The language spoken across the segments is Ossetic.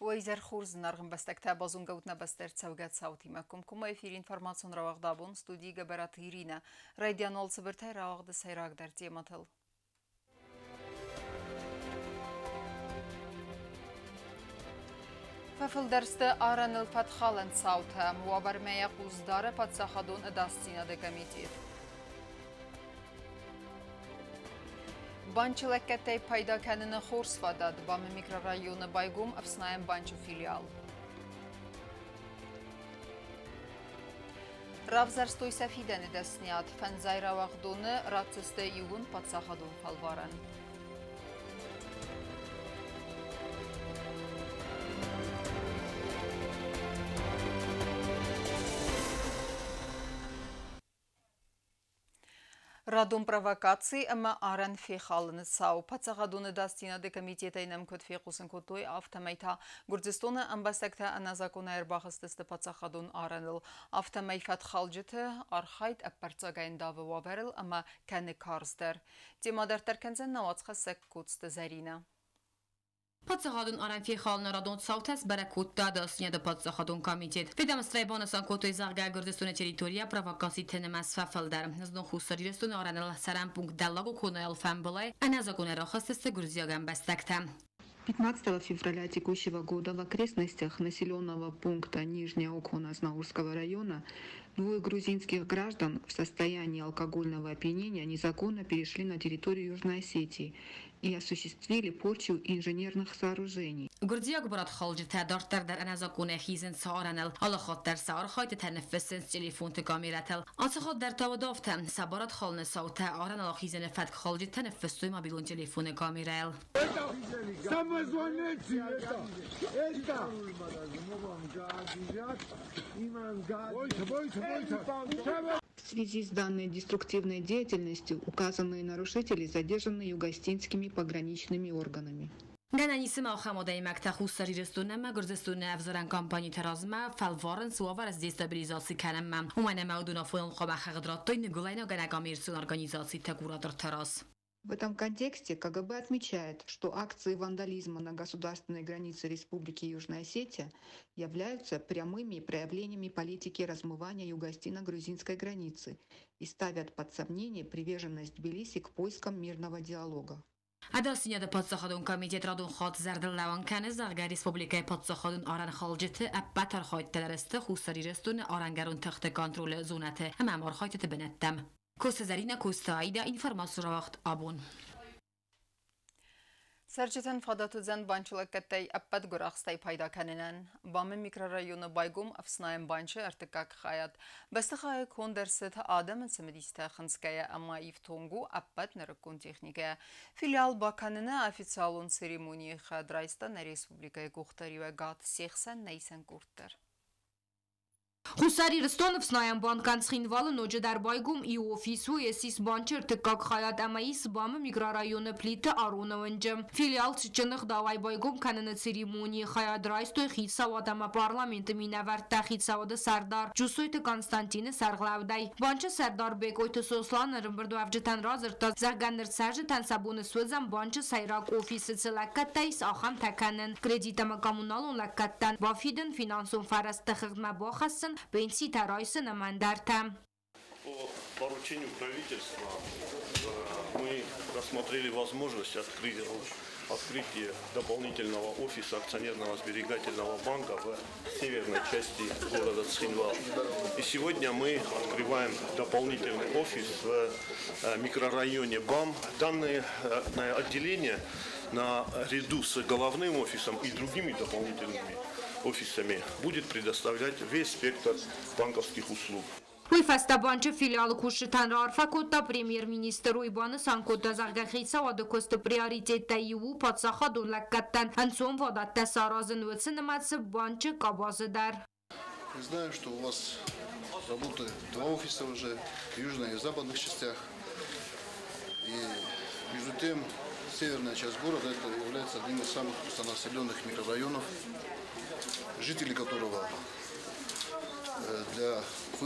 Уӕ хорз, зынаргъ ӕмбӕстӕгтӕ, базонгӕут нӕ бӕстӕ ӕрцӕугӕ цаутимӕ. Комкоммӕ эфиры информацион рауагъд абон, студийы Гӕбӕраты Иринӕ. Райдиан уал цыбыртӕй рауагъды сӕйрагдӕр темӕтыл. Фӕфылдӕр сты арӕныл фӕткхалӕн цаутӕ. Уавӕрмӕ йӕ хъус дары паддзахадон ӕдасдзинады комитет. Банчы лӕггӕдтӕй пайда кӕныны хорз фадат. БАМы микрорайоны байгом ӕфснайӕн банчы филиал. Равзӕрстой сӕ фидӕны дӕсниад. Фӕндзай рауагъдоны ратдзысты иууон паддзахадон фӕлварӕн. Радон провокаци ӕмӕ арӕн фехалыны цау. Паддзахадон ӕдасдзинады комитетӕй нӕм куыд фехъусын кодтой, афтӕмӕй та Гуырдзыстоны ӕмбӕстӕгтӕ ӕнӕзакъонӕй ӕрбахызтысты паддзахадон арӕныл. Афтӕмӕй фӕткхалджыты архайд ӕппӕрццагӕй ӕндавы уавӕрыл ӕмӕ кӕны карздӕр. Темӕ дарддӕр кӕндзӕн нӕ уацхӕссӕг Коцты Зӕринӕ. Паддзахадон арӕн фехалыны радон цаутӕ сбӕрӕг кодта Ӕдасдзинады паддзахадон комитет. Ведомствойы банысан кодтой, зӕгъгӕ, Гуырдзыстоны территорийӕ провокациты нымӕц фӕфылдӕр. Знон Хуссар Ирыстоны арӕныл цӕрӕн пункт Дӕллаг Оконайыл фӕмбылӕй ӕнӕзакъонӕй рахызтысты гуырдзиаг ӕмбӕстӕгтӕ. 15 февраля текущего года в окрестностях населенного пункта Нижняя Окона Знаурского района двое грузинских граждан в состоянии алкогольного опьянения незаконно перешли на территорию Южной Осетии и осуществили порчу инженерных сооружений. Гуырдзиаг барадхалджытӕ дарддӕр дӕр ӕнӕзакъонӕй хизынц сӕ арӕныл. Алы хатт дӕр сӕ архайдтытӕ ныффыссынц телефонты камерӕтыл. Ацы хатт дӕр та уыд афтӕ. Сӕ барадхалыны цаутӕ арӕныл ахизыны фӕткхалджытӕ ныффыстой мобилон телефоны камерӕйыл. Самозванец это! Это! Бойся, бойся, бойся! В связи с данной деструктивной деятельностью указанные нарушители задержаны югостинскими пограничными органами. Гӕнӕн ис ӕмӕ ахӕм адӕймӕгтӕ Хуссар Ирыстон ӕмӕ Гуырдзыстоны ӕвзарӕн кампаниты размӕ фӕлварынц уавӕр сдестабилизаци кӕнынмӕ. Уымӕн ӕмӕ уыдон афоныл хъуамӕ хыгъд радтой ныгуылӕйнаг ӕнӕкоммерцион организациты кураторты раз. В этом контексте КГБ отмечает, что акции вандализма на государственной границе Республики Южная Осетия являются прямыми проявлениями политики размывания юго-осетино-грузинской границы и ставят под сомнение приверженность Тбилиси к поискам мирного диалога. Ӕдасдзинады паддзахадон комитет радон хатт зӕрдыл лӕууын кӕны, зӕгъгӕ, республикӕйы паддзахадон арӕнхалджыты ӕппӕт архайдтӕ дӕр сты Хуссар Ирыстоны арӕнгӕрон тыхты контролы зонӕты ӕмӕ ӕмархайдтыты бынӕттӕм. Коцты Зӕринӕ, Коцты Аидӕ, информацион рауагъд абон. Цӕрджытӕн фадат уыдзӕн банчы лӕггӕдтӕй ӕппӕт гуырахстӕй пайда кӕнынӕн. БАМы микрорайоны байгом ӕфснайӕн банчы ӕртыккаг хайад. Бӕстыхайы конд ӕрцыд адӕмы цымыдистӕ хынцгӕйӕ ӕмӕ ифтонг у ӕппӕт нырыккон техникӕйӕ. Филиал бакӕныны официалон церемонийы хӕд райста нӕ республикӕйы къухдариуӕгад, се хсӕн нӕ исӕн къорд дӕр. Хуссар Ирыстоны ӕфснайӕн банкӕн Цхинвалы ноджыдӕр байгом иу офис, уый ссис банчы ӕртыккаг хайад ӕмӕ ис БАМы микрорайоны Плиты Ароны уынджы. Филиал цытджын ӕгъдауӕй байгом кӕныны церемонийы хайад райстой хицауад ӕмӕ парламенты минӕвӕрттӕ хицауады сӕрдар Джусойты Константины сӕргълӕудӕй. Банчы сӕрдар Бекъойты Сослан ӕрӕмбырдуӕвджытӕн радзырдта, зӕгъгӕ, ныр цӕрджытӕн сӕ бон суыдзӕн банчы сӕйраг офисы цы лӕггӕдтӕ ис, ахӕмтӕ кӕнын, кредит ӕмӕ коммуналон лӕггӕдтӕн бафидын, финансон фӕрӕзты хыгъдмӕ бахӕссын, пенситӕ райсын ӕмӕ ӕндӕртӕ. По поручению правительства мы рассмотрели возможность открытия дополнительного офиса акционерного сберегательного банка в северной части города Цхинвал. И сегодня мы открываем дополнительный офис в микрорайоне БАМ. Данное отделение наряду с головным офисом и другими дополнительными офисами будет предоставлять весь спектр банковских услуг. Уый фӕстӕ банчы филиалы кусджытӕн раарфӕ кодта премьер-министр. Уый банысан кодта, зӕгъгӕ, хицауады куысты приоритеттӕй иу у паддзахадон лӕггӕдтӕн ӕнцонвадӕттӕ саразын, уыцы нымӕцы банчы къабазы дӕр. Я знаю, что у вас работает два офиса уже, в южной и западных частях. И между тем, северная часть города это является одним из самых густонаселенных микрорайонов, жители которого для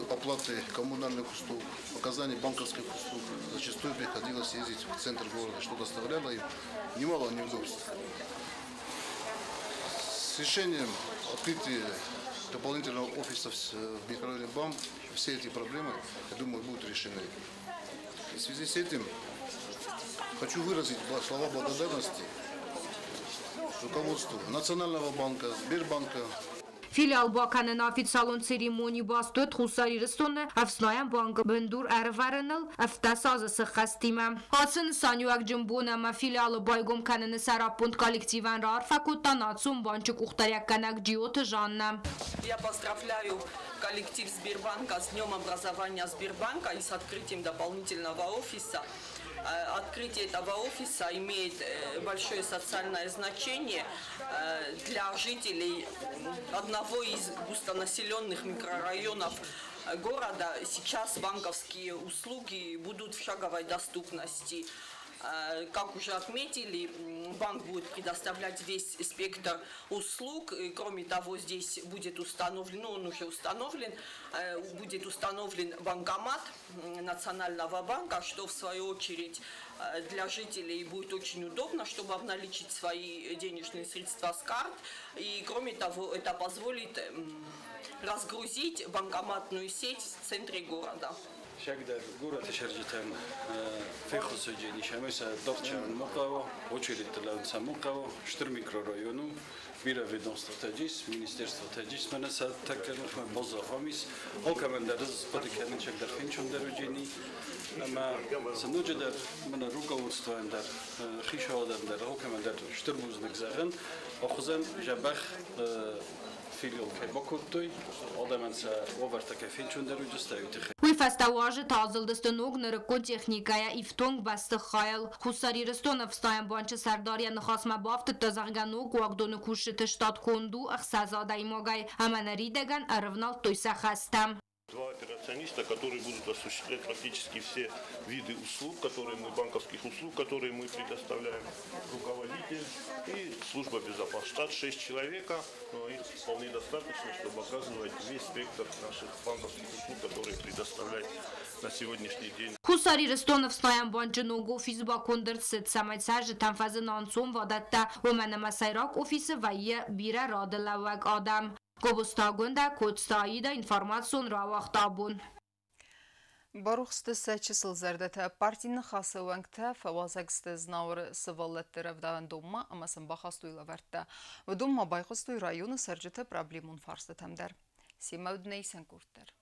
оплаты коммунальных услуг, оказания банковских услуг зачастую приходилось ездить в центр города, что доставляло им немало неудобств. С решением открытия дополнительного офиса в микрорайоне БАМ все эти проблемы, я думаю, будут решены. И в связи с этим хочу выразить слова благодарности руководству Национального банка, Сбербанка. Филиал бакӕныны официалон церемони баст уыд Хуссар Ирыстоны Ӕфснайӕн бангы бындур ӕрывӕрыныл 17 азы сыххӕстимӕ. Ацы нысаниуӕгджын бон ӕмӕ филиалы байгом кӕныны сӕраппонд коллективӕн раарфӕ кодта Национ банчы къухдариуӕггӕнӕг Джиоты Жаннӕ. Я поздравляю коллектив Сбербанка с Днем образования Сбербанка и с открытием дополнительного офиса. Открытие этого офиса имеет большое социальное значение для жителей одного из густонаселенных микрорайонов города. Сейчас банковские услуги будут в шаговой доступности. Как уже отметили, банк будет предоставлять весь спектр услуг. И, кроме того, здесь будет установлен, ну, он уже установлен, будет установлен банкомат Национального банка, что в свою очередь для жителей будет очень удобно, чтобы обналичить свои денежные средства с карт. И, кроме того, это позволит разгрузить банкоматную сеть в центре города. Шагдер город шержитен фехусоджени шамеса дорчан мукаво, очередь лаунца мукаво, штыр микрорайону, бира ведомство таджис, министерство таджис, менеса таккенух ме бозахомис, алкамен дер сподикенен шагдер финчон деруджени, ама сынуджедер мене руководство дер хишодер дер алкамен дер штыр бузнак зағын, охузен жабах филиал кай бакоттой, адамен са овертаке финчон деруджиста ютихе. Уый фӕстӕ уазджытӕ азылдысты ног нырыккон техникӕйӕ ифтонг бӕстыхайыл. Хуссар Ирыстоны Ӕфснайӕн банчы сӕрдар йӕ ныхасмӕ бафтыдта, зӕгъгӕ, ног уагдоны кусджыты штат конд у 6 адӕймагӕй ӕмӕ ныридӕгӕн ӕрывнӕлдтой сӕ хӕстӕм. Два операциониста, которые будут осуществлять практически все виды услуг, которые мы, банковских услуг, которые мы предоставляем, руководитель и служба безопасности. Штат 6 человека, но их вполне достаточно, чтобы оказывать весь спектр наших банковских услуг, которые предоставляют на сегодняшний день. Хуссар Ирыстоны Ӕфснайӕн банчы ног офис баконд ӕрцыд, цӕмӕй цӕрджытӕн фӕзына ӕнцонвадӕттӕ, уымӕн ӕмӕ сӕйраг офисы вӕййы бирӕ рады лӕууӕг адӕм. Гобозты Агуындӕ, Коцты Аида, информацион рауагъд абон. Барухсты сӕ чысыл зӕрдӕтӕ. Партийы Ныхасы уӕнгтӕ фӕуазӕг сты Знауыры сывӕллӕтты рӕвдауӕндонмӕ ӕмӕ сын бахастой лӕвӕрттӕ. Уыдон ма байхъуыстой районы цӕрджыты проблемон фарстытӕм дӕр. Семӕ уыд нӕ исӕн къорд дӕр.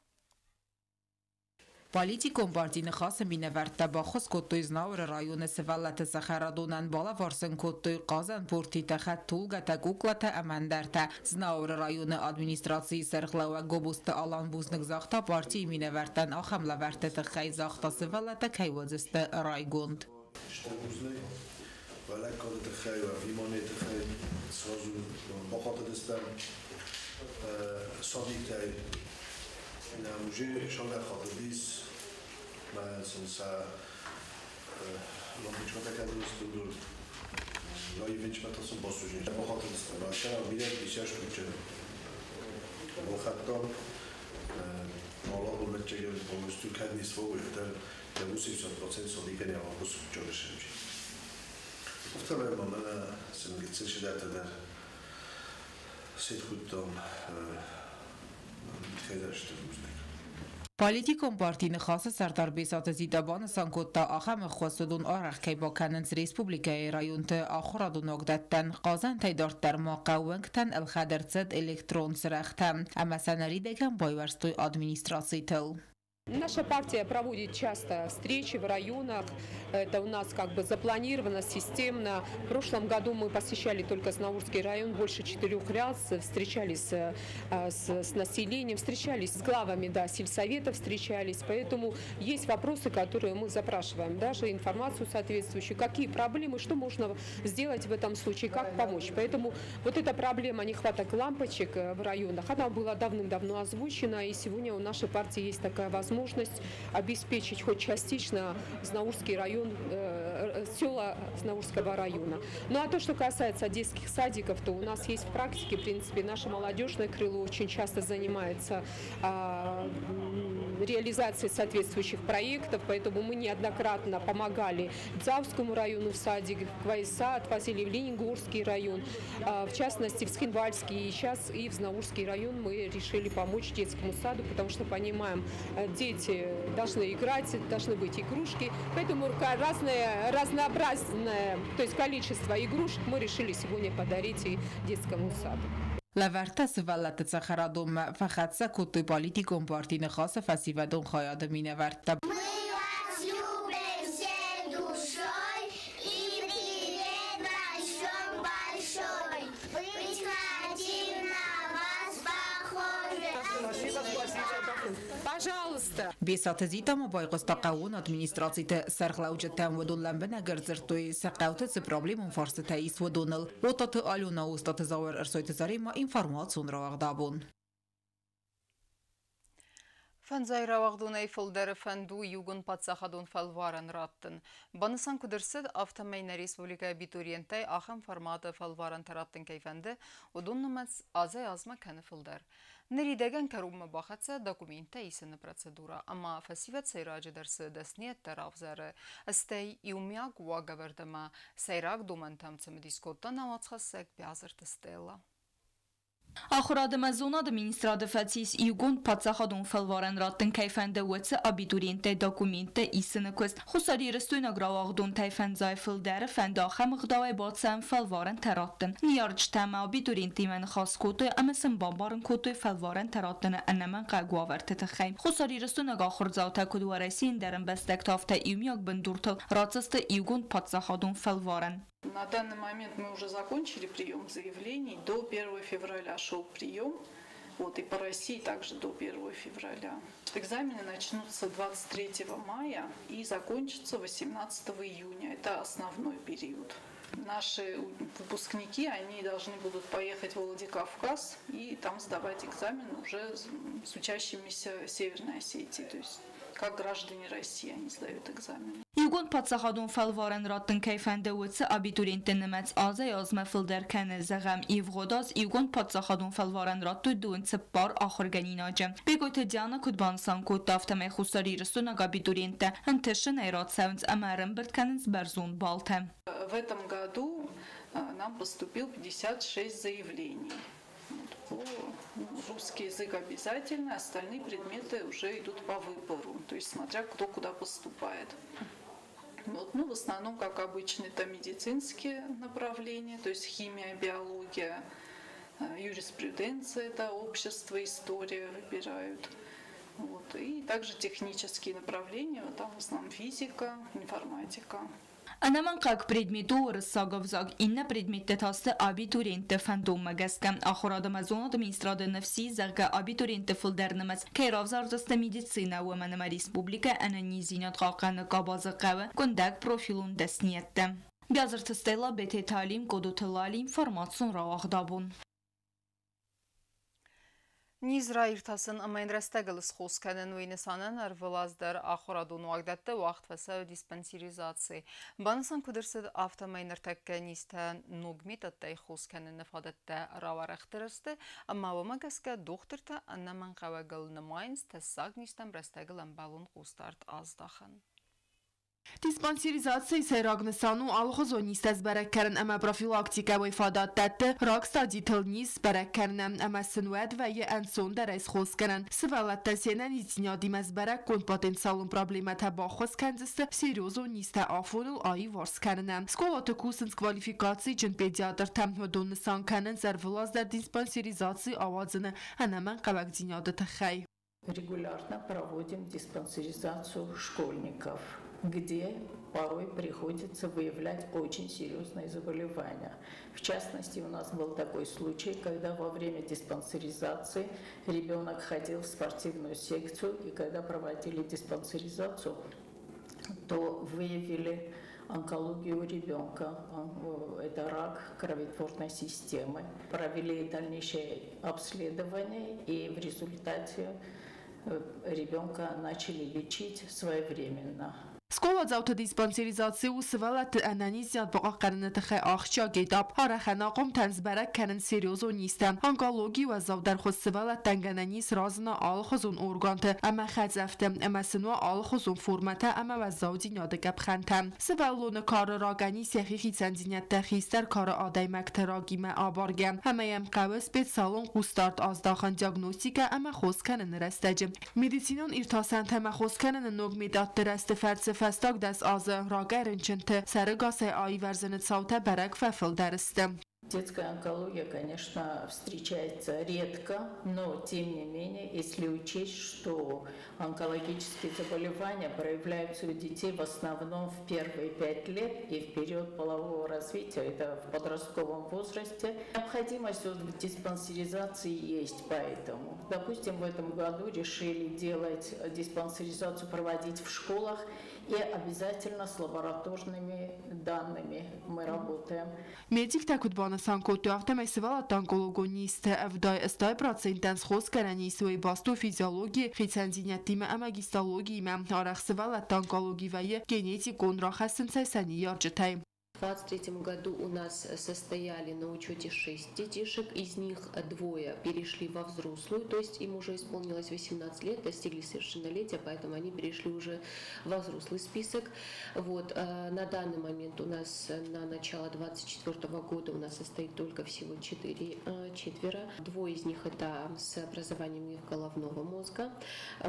Политикон партийы Ныхасы минӕвӕрттӕ баххуыс кодтой Знауыры районы сывӕллӕтты цӕхӕрадонӕн, балӕвар сын кодтой хъазӕн пуртитӕ, хӕдтулгӕтӕ, куклатӕ ӕмӕ ӕндӕртӕ. Знауыры районы администрацийы сӕргълӕууӕг Гобозты Алан бузныг загъта партийы минӕвӕрттӕн ахӕм лӕвӕртты тыххӕй, загъта, сывӕллӕттӕ кӕй уыдзысты райгонд. Стыр бузныг уӕ лӕггады тыххӕй, уӕ внимание тыххӕй, сразу бахатыдыстӕм садиктӕй. Нам уже шалахатыдис, сӕ лампочката кадристур лайвечмата сын басужин. Бахатыдыстӕм, аша бирӕ дисяш куча. Балхаттам, алабул метчеге полностью каднис фогуйта, я 80% садикани автобус куча. Повторяем, мана сенгицел сетхуттам хезашты бузныг. Политикон партийы Ныхасы сӕрдар Бесаты Зита банысан кодта, ахӕм ӕххуыс уыдон арӕх кӕй бакӕнынц республикӕйы районты ахуырадон уагдӕттӕн. Хъазӕнтӕй дарддӕр ма хъӕууынгтӕн ӕлхӕд ӕрцыд электрон цырӕгътӕ ӕмӕ сӕ ныридӕгӕн байуӕрстой администрацитыл. Наша партия проводит часто встречи в районах. Это у нас как бы запланировано системно. В прошлом году мы посещали только Знаурский район больше 4 раз, встречались с населением, встречались с главами, да, сельсовета встречались. Поэтому есть вопросы, которые мы запрашиваем, даже информацию соответствующую, какие проблемы, что можно сделать в этом случае, как помочь. Поэтому вот эта проблема нехваток лампочек в районах, она была давным-давно озвучена, и сегодня у нашей партии есть такая возможность обеспечить хоть частично Знаурский район, села Знаурского района. Ну а то, что касается детских садиков, то у нас есть в практике, в принципе, наше молодежное крыло очень часто занимается реализации соответствующих проектов, поэтому мы неоднократно помогали Дзаускому району в садик, Квайса, отвозили в Ленингорский район, в частности в Цхинвальский, и сейчас и в Знаурский район мы решили помочь детскому саду, потому что понимаем, дети должны играть, должны быть игрушки, поэтому разное, разнообразное, то есть количество игрушек мы решили сегодня подарить и детскому саду. Лӕвӕрдта сывӕллӕтты цӕхӕрадонмӕ, фӕхӕццӕ кодтой политикон парти Ныхасы фӕсивӕдон хайады минӕвӕрттӕ. Мы вас любим всей душой и привет большой-большой. Быть хотим на вас похожи. Пожалуйста. Бесаты Зита ма байхъуыста хъӕууон администрациты сӕргълӕуджытӕм, уыдон лӕмбынӕг ӕрдзырдтой, сӕ хъӕуты цы проблемон фарстытӕ ис, уыдоныл. Отаты Алена, Остаты Зауыр, Ӕрсойты Заремӕ, информацион рауагъд «Абон». 50 рауагъдонӕй фылдӕры фӕнд у иугонд паддзахадон фӕлварӕн раттын. Банысан куыд ӕрцыд, афтӕмӕй нӕ республикӕйы абитуриенттӕй ахӕм форматы фӕлварӕнтӕ раттын кӕй фӕнды, уыдон нымӕц азӕй-азмӕ кӕны фылдӕр. Ныридӕгӕн кӕронмӕ бахӕццӕ документтӕ исыны процедурӕ, ӕмӕ фӕсивӕд сӕйраджыдӕр цы дӕсныйӕдтӕ равзары, стӕй иумиаг уагӕвӕрд ӕмӕ сӕйраг домӕнтӕм цымыдис кодта нӕ уацхӕссӕг Биазырты Стелла. Ахуырад ӕмӕ зонады министрады фӕцис иугонд паддзахадон фӕлварӕн раттын кӕй фӕнды, уыцы абитуриенттӕй документтӕ исыны куыст. Хуссарирыстойнаг рауагъдонтӕй 50-ӕй фылдӕры фӕнды ахӕм ӕгъдауӕй бацӕуӕн фӕлварӕнтӕ раттын. Ныййарджытӕ ӕмӕ абитуриенттимӕ ныхас кодтой ӕмӕ сын бамбарын кодтой фӕлварӕнтӕ раттыны ӕнӕмӕнгхъӕуӕг уавӕрты тыххӕй. Хуссарирыстойнаг ахуырдзаутӕ куыд Уӕрӕсейы ӕндӕр ӕмбӕстӕгтӕ, афтӕ иумиаг бындуртыл ратдзысты иугонд паддзахадон фӕлварӕн. На данный момент мы уже закончили прием заявлений. До 1 февраля шел прием. Вот, и по России также до 1 февраля. Экзамены начнутся 23 мая и закончатся 18 июня. Это основной период. Наши выпускники, они должны будут поехать в Владикавказ и там сдавать экзамен уже с учащимися Северной Осетии. То есть как граждане России они сдают экзамены. Иугонд паддзахадон фӕлварӕн раттын кӕй фӕнды, уыцы абитуриентты нымӕц азӕй-азмӕ фылдӕр кӕны. Зӕгъӕм, ивгъуыд аз иугонд паддзахадон фӕлварӕн радтой 24 ахуыргӕнинаджы. Бекъойты Диана куыд банысан кодта, афтӕмӕй хуссарирыстойнаг абитуриенттӕ ӕнтысынӕй рацӕуынц ӕмӕ ӕрӕмбырд кӕнынц бӕрзонд баллтӕ. В этом году нам поступил 56 заявлений. По русский язык обязательно, остальные предметы уже идут по выбору, то есть смотря кто куда поступает. Вот, ну, в основном, как обычно, это медицинские направления, то есть химия, биология, юриспруденция, это общество, история выбирают. Вот, и также технические направления, там в основном физика, информатика. Ӕнӕмӕнгхъӕуӕг предмет у уырыссаг ӕвзаг, иннӕ предметтӕ та сты абитуриентты фӕндонмӕ гӕсгӕ. Ахуырад ӕмӕ зонады министрады ныфс ис, зӕгъгӕ, абитуриентты фылдӕр нымӕц кӕй равзардзысты медицинӕ, уымӕн ӕмӕ республикӕ ӕнӕниздзинад хъахъхъӕны къабазы хъӕуы къуындӕг профилон дӕсныйӕдтӕ. Биазырты Стелла, Бететы Алим, Къодоты Лали, информацион рауагъд «Абон». Низ раиртасын ӕмӕ йын рӕстӕгыл схос кӕнын, уый нысанӕн ӕрвылаз дӕр ахуырадон уагдӕтты уагъд фӕцӕуы диспансеризаци. Банысан куыд ӕрцыд, афтӕмӕй ныртӕккӕ низтӕ ног методтӕй хос кӕныны фадӕттӕ рауӕрӕхдӕр сты, ӕмӕ уымӕ гӕсгӕ дохтыртӕ ӕнӕмӕнгхъӕуӕгыл нымайынц тӕссаг низтӕм рӕстӕгыл ӕмбӕлон хъусдард аздахын. Диспансеризацийы сӕйраг нысан у алыхуызон низтӕ сбӕрӕг кӕнын ӕмӕ профилактикӕ. Уый фадат дӕтты раг стадитыл низ сбӕрӕг кӕнынӕн, ӕмӕ сын уӕд вӕййы ӕнцондӕрӕй схос кӕнӕн. Сывӕллӕттӕ се нӕниздзинадимӕ сбӕрӕггонд потенциалон проблемӕтӕ баххуыс кӕндзысты серьезон низтӕ афоныл аиуварс кӕнынӕн. Скъолаты кусынц квалификациджын педиатртӕ. Уыдон нысан кӕнынц ӕрвылаз дӕр диспансеризаци ауадзыны ӕнӕмӕнгхъӕуӕгдзинады тыххӕй. Регулярно проводим диспансеризацию школьников, где порой приходится выявлять очень серьезные заболевания. В частности, у нас был такой случай, когда во время диспансеризации ребенок ходил в спортивную секцию, и когда проводили диспансеризацию, то выявили онкологию у ребенка, это рак кроветворной системы. Провели дальнейшее обследование, и в результате ребенка начали лечить своевременно. Скъоладзауты диспансеризаци у сывӕллӕтты ӕнӕниздзинад бахъахъхъӕныны тыххӕй ахсджиаг этап. Арӕх ӕнахъомтӕн сбӕрӕг кӕнынц серьезон низтӕ. Онкологийы уӕззаудӕр хуыз сывӕллӕттӕн гӕнӕн ис разына алыхуызон органты ӕмӕ хӕцъӕфты ӕмӕ сын уа алыхуызон формӕтӕ ӕмӕ уӕззаудзинады къӕпхӕнтӕ. Сывӕллоны кары ракӕн ис йӕхи хицӕндзинӕдтӕ хистӕр кары адӕймӕгты ракимӕ абаргӕ, ӕмӕ йӕм хъӕуы специалон хъусдард аздахын диагностикӕ ӕмӕ хос кӕныны рӕстӕджы. Медицинон иртасӕнтӕ ӕмӕ хос кӕныны ног методты рӕзты фӕрцы фӕстаг 10 азы ракӕй рынчынты сӕрыгасӕй аивӕрзыны цаутӕ бӕрӕг фӕфылдӕр сты. Детская онкология, конечно, встречается редко, но тем не менее, если учесть, что онкологические заболевания проявляются у детей в основном в первые 5 лет и в период полового развития, это в подростковом возрасте, необходимость в диспансеризации есть поэтому. Допустим, в этом году решили делать диспансеризацию, проводить в школах и обязательно с лабораторными данными мы работаем. Медиктӕ куыд банысан кодтой, афтӕмӕй сывӕллӕтты онкологон низтӕ 80%-ӕн схосгӕнӕн ис, уый баст у физиологи, хицӕндзинӕдтимӕ ӕмӕ гистологиимӕ. Арӕх сывӕллӕтты онкологи вӕййы генетикон, рахӕссынц ӕй сӕ ныййарджытӕй. В 2023 году у нас состояли на учете 6 детишек, из них 2 перешли во взрослую, то есть им уже исполнилось 18 лет, достигли совершеннолетия, поэтому они перешли уже во взрослый список. Вот, на данный момент у нас на начало 2024 года у нас состоит только всего 4. 2 из них это с образованием головного мозга,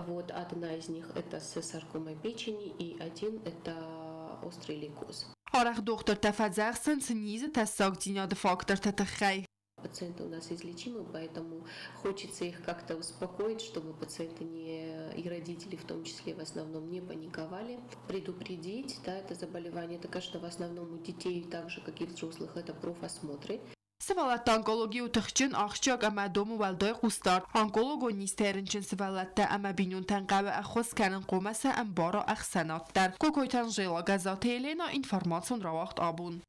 вот, одна из них это с саркомой печени и один это острый лейкоз. Арӕх дохтыртӕ фӕдзӕхсынц низы тӕссагдзинады факторты тыххӕй. Пациенты у нас излечимы, поэтому хочется их как-то успокоить, чтобы пациенты не, и родители в том числе в основном не паниковали. Предупредить, да, это заболевание, это, конечно, в основном у детей, так же, как и взрослых, это профосмотры. Сывӕллӕтты онкологи у тыхджын, ахсджиаг ӕмӕ домы уӕлдай хъусдард. Онкологон низтӕй рынчын сывӕллӕттӕ ӕмӕ бинонтӕн хъӕуы ӕххуыс кӕнын, хъуамӕ сӕ ӕмбара ӕхсӕнад дӕр. Кокойты Анжела, Гӕззаты Елена, информацион рауагъд «Абон».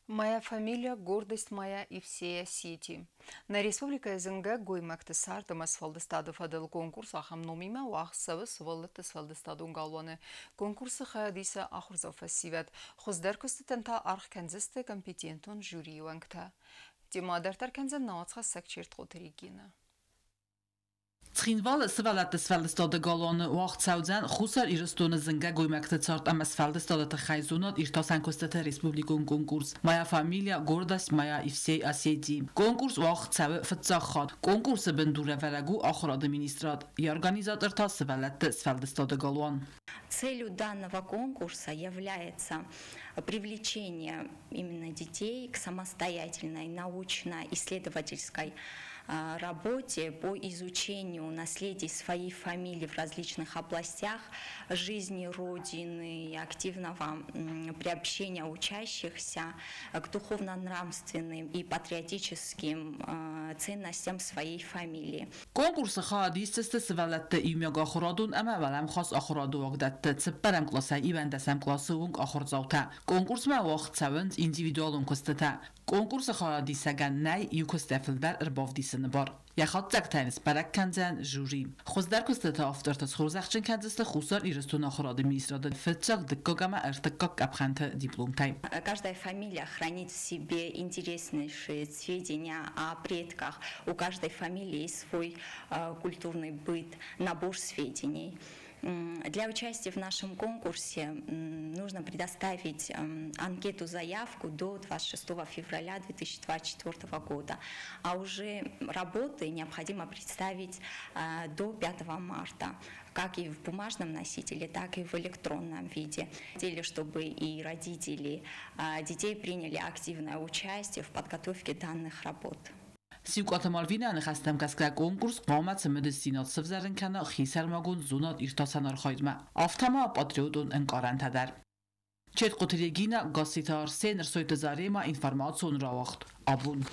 Моя фамилия, гордость моя и всей Осетии. Нӕ республикӕйы зынгӕ гоймӕгты цард ӕмӕ сфӕлдыстады фӕдыл конкурс ахӕм номимӕ уагъд цӕуы сывӕллӕтты сфӕлдыстадон галуаны. Конкурсы хайад исы ахуырдзау фӕсивӕд. Хуыздӕр куыстытӕн та аргъ кӕндзысты компетентон жюрийы уӕнгтӕ. Темӕ дарддӕр кӕндзӕн нӕ уацхӕссӕг Чертхъоты Регинӕ. Цхинвалы сывӕллӕтты сфӕлдыстады галуаны уагъд цӕудзӕн Хуссар Ирыстоны зынгӕ гоймӕгты цард ӕмӕ сфӕлдыстады тыххӕй зонад иртасӕн куыстыты республикон конкурс «Моя фамилия, гордость моя и всей Осетии». Конкурс уагъд цӕуы фыццаг хатт. Конкурсы бындурӕвӕрӕг у ахуырады министрад, йӕ организатор та сывӕллӕтты сфӕлдыстады галуан. Целью данного конкурса является привлечение именно детей к самостоятельной научно-исследовательской работе по изучению наследия своей фамилии в различных областях жизни Родины и активного приобщения учащихся к духовно-нравственным и патриотическим ценностям своей фамилии. Конкурсы хайад исдзысты сывӕллӕтты иумиаг ахуырадон ӕмӕ уӕлӕмхас ахуырады уагдӕтты 4-ӕм къласӕй 11-ӕм къласы онг ахуырдзаутӕ. Конкурсмӕ уагъд цӕуынц индивидуалон куыстытӕ. Конкурсы хайадисӕгӕн нӕй иу куыстӕй фылдӕр ӕрбавдисыны бар. Йӕ хатдзӕгтӕ йын сбӕрӕг кӕндзӕн жюри. Хуыздӕр куыстыты авторты схорзӕхджын кӕндзысты Хуссар Ирыстоны ахуырады министрады фыццаг, дыккаг ӕмӕ ӕртыккаг къӕпхӕнты дипломтӕй. Каждая фамилия хранит в себе интереснейшие сведения о предках. У каждой фамилии есть свой культурный быт, набор сведений. Для участия в нашем конкурсе нужно предоставить анкету-заявку до 26 февраля 2024 года, а уже работы необходимо представить до 5 марта, как и в бумажном носителе, так и в электронном виде. Хотели, чтобы и родители детей приняли активное участие в подготовке данных работ. Сиукъаты Мальвинӕйы ныхӕстӕм гӕсгӕ конкурс хъуамӕ цымыдисдзинад сӕвзӕрын кӕна хисӕрмагонд зонад иртасӕн архайдмӕ, афтӕ ма патриотон ӕнкъарӕнтӕ дӕр. Четхъуты Регинӕ, Гасситы Арсен, Ӕрсойты Заремӕ, информацион рауагъд «Абон».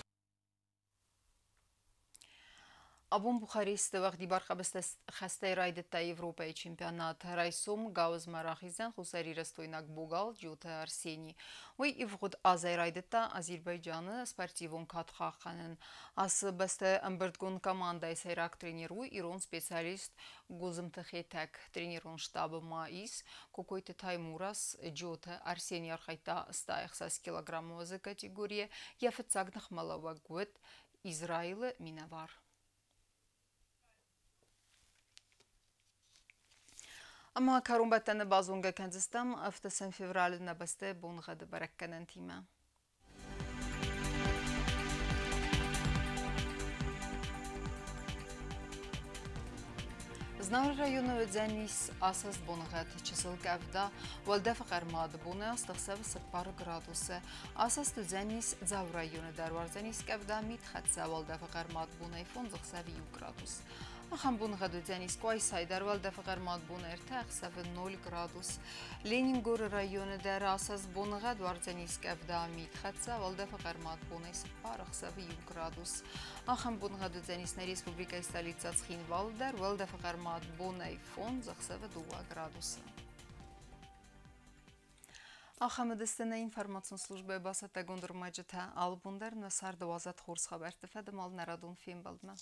Абон Бухаресты уӕгъдибар хъӕбысхӕстӕй райдыдта Европӕйы чемпионат. Райсом гауызмӕ рахиздзӕн хуссарирыстойнаг богал Джиоты Арсений. Уый ивгъуыд азӕй райдыдта Азербайджаны спортивон кад хъахъхъӕнын. Ацы бӕстӕйы ӕмбырдгонд командӕйы сӕйраг тренер у ирон специалист Гозымты Хетӕг. Тренерон штабы ма ис Кокойты Таймураз. Джиоты Арсений архайдта 106 килограммы уӕзы категорийы. Йӕ фыццаг ныхмӕлӕууӕг уыд Израилы минӕвар. Ӕмӕ кӕронбӕттӕны базонгӕ кӕндзыстӕм 8 февралы нӕ бӕстӕйы боныгъӕды бӕрӕггӕнӕнтимӕ. Знауыры районы уыдзӕнис асӕст боныгъӕд, чысыл къӕвда, уӕлдӕфы хъӕрмады боны ӕхсӕвы 4 градусы. Асӕст уыдзӕнис Дзауы районы дӕр, уардзӕнис къӕвда, митхӕццӕ, уӕлдӕфы хъӕрмад бонӕй 5 ӕхсӕвы 1 градус. Ахӕм боныгъӕд уыдзӕнис Къуайсайы дӕр, уӕлдӕфы хъӕрмад бон 3 ӕхсӕвы 0 градус. Ленингоры районы дӕр асӕст боныгъӕд, уардзӕнис къӕвда, митхӕццӕ, уӕлдӕфы хъӕрмад бонӕй 4 ӕхсӕвы 1 градус. Ахӕм боныгъӕд уыдзӕнис нӕ республикӕйы столицӕ Цхинвалы дӕр, уӕлдӕфы хъӕрмад бонӕй 5 ӕхсӕвы 2 градусы. Ахӕм уыдысты нӕ информацион службӕйы бацӕттӕгонд ӕрмӕджытӕ. Алы бон дӕр нӕ царды уадзӕд хорз хабӕртты фӕдыл нӕ радон фембӕлдмӕ.